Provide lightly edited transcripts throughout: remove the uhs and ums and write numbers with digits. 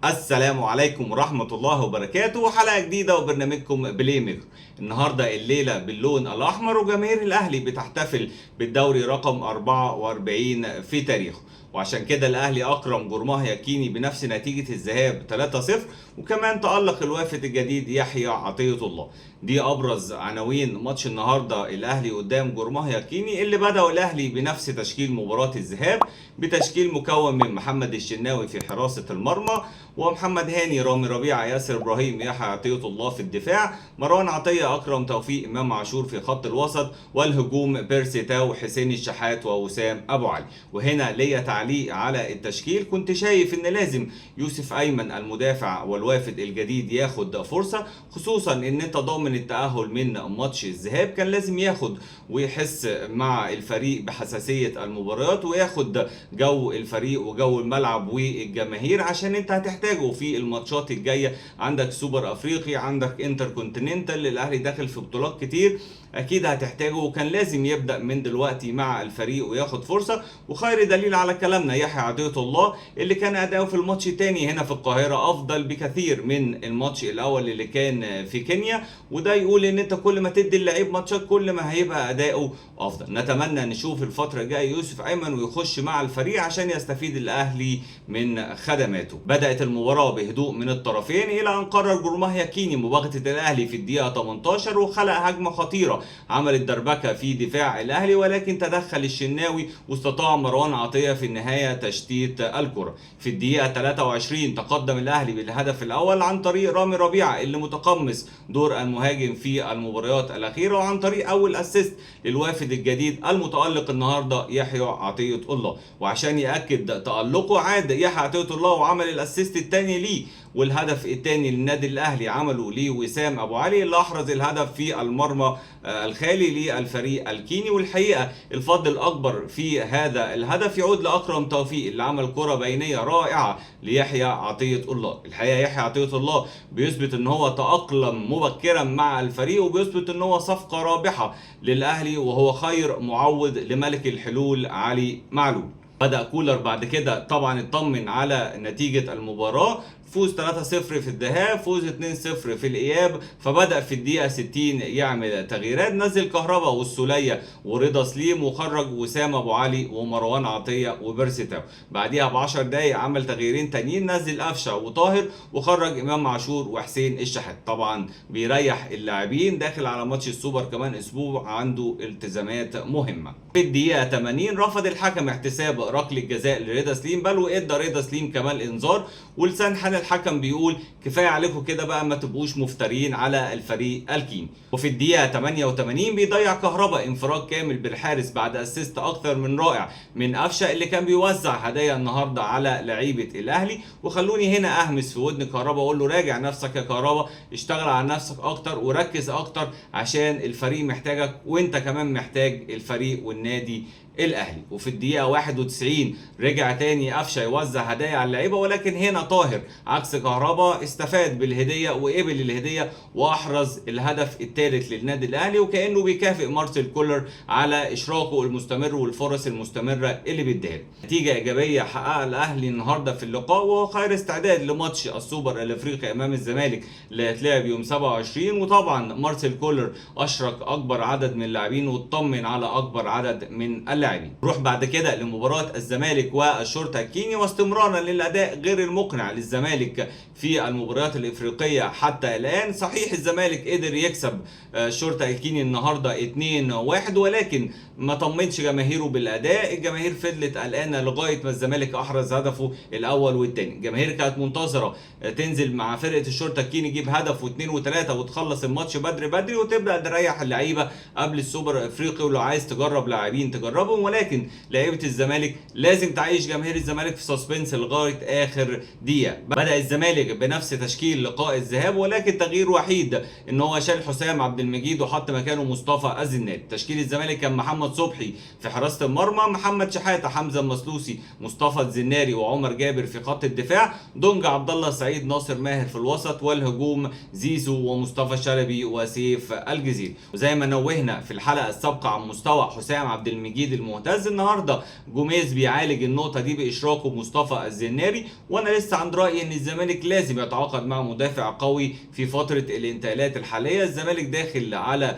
السلام عليكم ورحمة الله وبركاته. حلقة جديدة وبرنامجكم Play Maker. النهاردة الليلة باللون الأحمر، وجماهير الأهلي بتحتفل بالدوري رقم 44 في تاريخه، وعشان كده الأهلي أكرم جورماهيا كيني بنفس نتيجة الذهاب 3-0، وكمان تألق الوافد الجديد يحيى عطية الله. دي أبرز عناوين ماتش النهاردة، الأهلي قدام جورماهيا كيني، اللي بدأوا الأهلي بنفس تشكيل مباراة الذهاب، بتشكيل مكون من محمد الشناوي في حراسة المرمى، ومحمد هاني، رامي ربيعة، ياسر إبراهيم، يحيى عطية الله في الدفاع، مروان عطية، أكرم توفيق، إمام عاشور في خط الوسط، والهجوم بيرسي تاو، حسين الشحات، ووسام أبو علي. وهنا ليا تعليق على التشكيل، كنت شايف إن لازم يوسف أيمن المدافع والوافد الجديد ياخد فرصة، خصوصا إن أنت ضامن التأهل من ماتش الذهاب، كان لازم ياخد ويحس مع الفريق بحساسية المباريات، وياخد جو الفريق وجو الملعب والجماهير، عشان انت هتحتاجه في الماتشات الجاية. عندك سوبر افريقي، عندك انتر كونتيننتال، الاهلي داخل في بطولات كتير، اكيد هتحتاجه، وكان لازم يبدأ من دلوقتي مع الفريق وياخد فرصة. وخير دليل على كلامنا يحيى عطية الله، اللي كان اداؤه في الماتش الثاني هنا في القاهرة افضل بكثير من الماتش الاول اللي كان في كينيا، وده يقول ان انت كل ما تدي اللعيب ماتشات كل ما هيبقى اداؤه افضل. نتمنى نشوف الفترة الجاية يوسف ايمن ويخش مع الفريق عشان يستفيد الاهلي من خدماته. بدأت المباراة بهدوء من الطرفين، الى ان قرر جورماهيا كيني مباغتة الاهلي في الدقيقة 18، وخلق هجمة خطيرة عملت دربكة في دفاع الاهلي، ولكن تدخل الشناوي واستطاع مروان عطية في النهاية تشتيت الكرة. في الدقيقة 23 تقدم الاهلي بالهدف الاول عن طريق رامي ربيعة اللي متقمص دور المهاجم في المباريات الاخيرة، وعن طريق اول assist للوافد الجديد المتألق النهارده يحيى عطية الله. وعشان يأكد تألقه عاد يحيى عطية الله وعمل ال assist الثاني ليه، والهدف الثاني للنادي الاهلي عمله ليه وسام ابو علي اللي احرز الهدف في المرمى الخالي للفريق الكيني. والحقيقة الفضل الاكبر في هذا الهدف يعود لاكرم توفيق اللي عمل كره بينيه رائعة ليحيى عطية الله. الحقيقة يحيى عطية الله بيثبت ان هو تأقلم مبكرا مع الفريق، وبيثبت ان هو صفقة رابحه للاهلي، وهو خير معوض لملك الحلول علي معلول. بدأ كولر بعد كده طبعا اطمن على نتيجة المباراة، فوز 3-0 في الذهاب، فوز 2-0 في الإياب، فبدأ في الدقيقة 60 يعمل تغييرات، نزل كهربا والسولية ورضا سليم، وخرج وسام أبو علي ومروان عطية وبيرسي تاو. بعديها ب10 دقايق عمل تغييرين تانيين، نزل قفشة وطاهر، وخرج إمام عاشور وحسين الشحات. طبعا بيريح اللاعبين، داخل على ماتش السوبر كمان أسبوع، عنده التزامات مهمة. في الدقيقة 80 رفض الحكم احتساب ركلة جزاء لرضا سليم، بل وادى رضا سليم كمان انذار، ولسان حال الحكم بيقول كفاية عليكم كده بقى، ما تبقوش مفترين على الفريق الكيني. وفي الدقيقة 88 بيضيع كهربا انفراد كامل بالحارس بعد assist اكثر من رائع من قفشه اللي كان بيوزع هدايا النهارده على لعيبة الاهلي. وخلوني هنا اهمس في ودن كهربا اقول له راجع نفسك يا كهربا، اشتغل على نفسك اكتر وركز اكتر عشان الفريق محتاجك، وانت كمان محتاج الفريق والنادي الاهلي. وفي الدقيقة 91 رجع تاني قفشه يوزع هدايا على اللعيبة، ولكن هنا طاهر عكس كهربا استفاد بالهديه وقبل الهدية واحرز الهدف الثالث للنادي الاهلي، وكانه بيكافئ مارسيل كولر على اشراكه المستمر والفرص المستمرة اللي بيديها له. نتيجة ايجابية حققها الاهلي النهارده في اللقاء، وهو خير استعداد لماتش السوبر الافريقي امام الزمالك اللي هيتلعب يوم 27. وطبعا مارسيل كولر اشرك اكبر عدد من اللاعبين واطمن على اكبر عدد من اللاعبين. نروح بعد كده لمباراة الزمالك والشرطة الكيني، واستمرارا للأداء غير المقنع للزمالك في المباريات الإفريقية حتى الآن. صحيح الزمالك قدر يكسب الشرطة الكيني النهاردة 2-1، ولكن ما طمنش جماهيره بالأداء. الجماهير فضلت قلقانة لغاية ما الزمالك أحرز هدفه الأول والثاني. الجماهير كانت منتظرة تنزل مع فرقة الشرطة الكيني تجيب هدف واثنين وثلاثة وتخلص الماتش بدري بدري وتبدأ تريح اللعيبة قبل السوبر الإفريقي، ولو عايز تجرب لاعبين تجربهم. ولكن لعيبة الزمالك لازم تعيش جماهير الزمالك في suspense لغاية اخر دقيقة. بدا الزمالك بنفس تشكيل لقاء الذهاب، ولكن تغيير وحيد ان هو شال حسام عبد المجيد وحط مكانه مصطفى الزناري. تشكيل الزمالك كان محمد صبحي في حراسة المرمى، محمد شحاته، حمزة المسلوسي، مصطفى الزناري وعمر جابر في خط الدفاع، دونج عبد الله سعيد، ناصر ماهر في الوسط، والهجوم زيزو ومصطفى شلبي وسيف الجزيري. وزي ما نوهنا في الحلقة السابقة عن مستوى حسام عبد المجيد المعتز. النهارده جوميز بيعالج النقطة دي باشراكه مصطفى الزناري، وانا لسه عند رايي ان الزمالك لازم يتعاقد مع مدافع قوي في فترة الانتقالات الحالية. الزمالك داخل على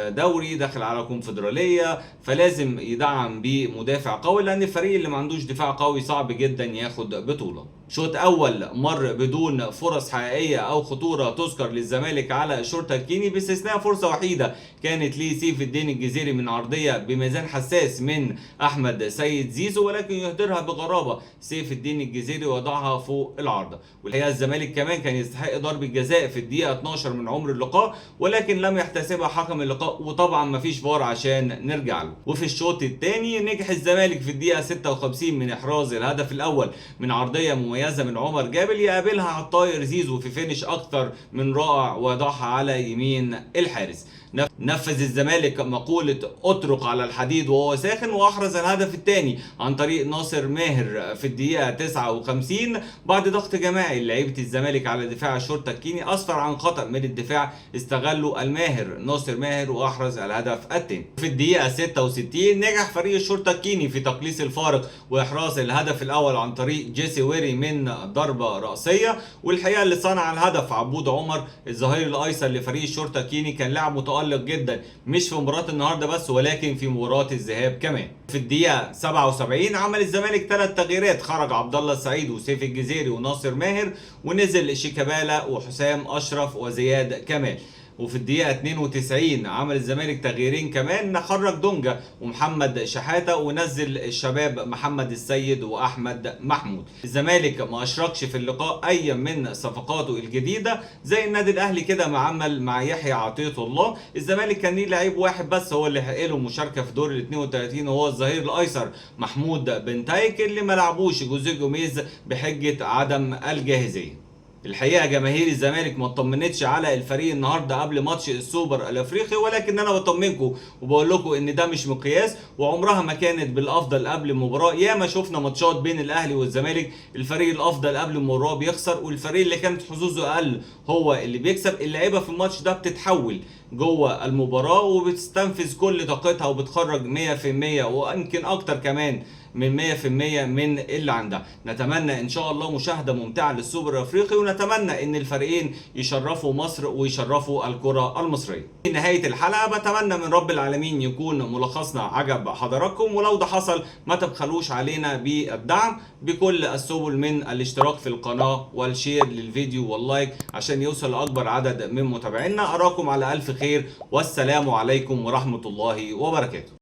دوري، داخل على كونفدراليه، فلازم يدعم بمدافع قوي، لان الفريق اللي ما عندوش دفاع قوي صعب جدا ياخد بطوله. شوط اول مر بدون فرص حقيقية او خطورة تذكر للزمالك على الشرطة الكيني، باستثناء فرصة وحيده كانت لسيف الدين الجزيري من عرضية بميزان حساس من احمد سيد زيزو، ولكن يهدرها بغرابة سيف الدين الجزيري وضعها فوق العارضة. والحقيقة الزمالك كمان كان يستحق ضربه جزاء في الدقيقة 12 من عمر اللقاء، ولكن لم يحتسبها حكم اللقاء، وطبعا مفيش فار عشان نرجع له. وفي الشوط الثاني نجح الزمالك في الدقيقة 56 من احراز الهدف الاول من عرضية مميزة من عمر جابر، يقابلها على الطاير زيزو في finish اكثر من رائع ويضعها على يمين الحارس. نفذ الزمالك مقولة اطرق على الحديد وهو ساخن، واحرز الهدف الثاني عن طريق ناصر ماهر في الدقيقة 59 بعد ضغط جماعي لعيبة الزمالك على دفاع الشرطة الكيني، اسفر عن خطأ من الدفاع استغله الماهر ناصر ماهر واحرز الهدف الثاني. في الدقيقة 66 نجح فريق الشرطة الكيني في تقليص الفارق واحراز الهدف الاول عن طريق جيسي ويري من ضربة رأسية. والحقيقة اللي صنع الهدف عبود عمر الظهير الايسر لفريق الشرطة الكيني، كان لاعب متألق جدا مش في مباراة النهارده بس، ولكن في مباراة الذهاب كمان. في الدقيقة 77 عمل الزمالك 3 تغييرات، خرج عبد الله السعيد وسيف الجزيري وناصر ماهر، ونزل شيكابالا وحسام اشرف وزياد كمال. وفي الدقيقة 92 عمل الزمالك تغييرين كمان، خرج دونجا ومحمد شحاتة ونزل الشباب محمد السيد وأحمد محمود. الزمالك ما أشركش في اللقاء أي من صفقاته الجديدة زي النادي الأهلي كده ما عمل مع يحيى عطية الله. الزمالك كان ليه لعيب واحد بس هو اللي حق له مشاركة في دور ال 32، وهو الظهير الأيسر محمود بنتايك اللي ما لعبوش جوزيه جوميز بحجة عدم الجاهزية. الحقيقة جماهير الزمالك ما اطمنتش على الفريق النهارده قبل ماتش السوبر الافريقي، ولكن انا بطمنكم وبقول لكم ان ده مش مقياس، وعمرها ما كانت بالافضل قبل المباراة. ياما شفنا ماتشات بين الاهلي والزمالك الفريق الافضل قبل المباراة بيخسر، والفريق اللي كانت حظوظه اقل هو اللي بيكسب. اللعيبة في الماتش ده بتتحول جوه المباراة وبتستنفذ كل طاقتها وبتخرج 100% ويمكن اكتر كمان من 100% من اللي عندها. نتمنى ان شاء الله مشاهده ممتعة للسوبر الافريقي، ونتمنى ان الفريقين يشرفوا مصر ويشرفوا الكره المصرية. في نهاية الحلقة بتمنى من رب العالمين يكون ملخصنا عجب حضراتكم، ولو ده حصل ما تبخلوش علينا بالدعم بكل السبل من الاشتراك في القناة وال share للفيديو وال like عشان يوصل لاكبر عدد من متابعينا. اراكم على الف خير، والسلام عليكم ورحمة الله وبركاته.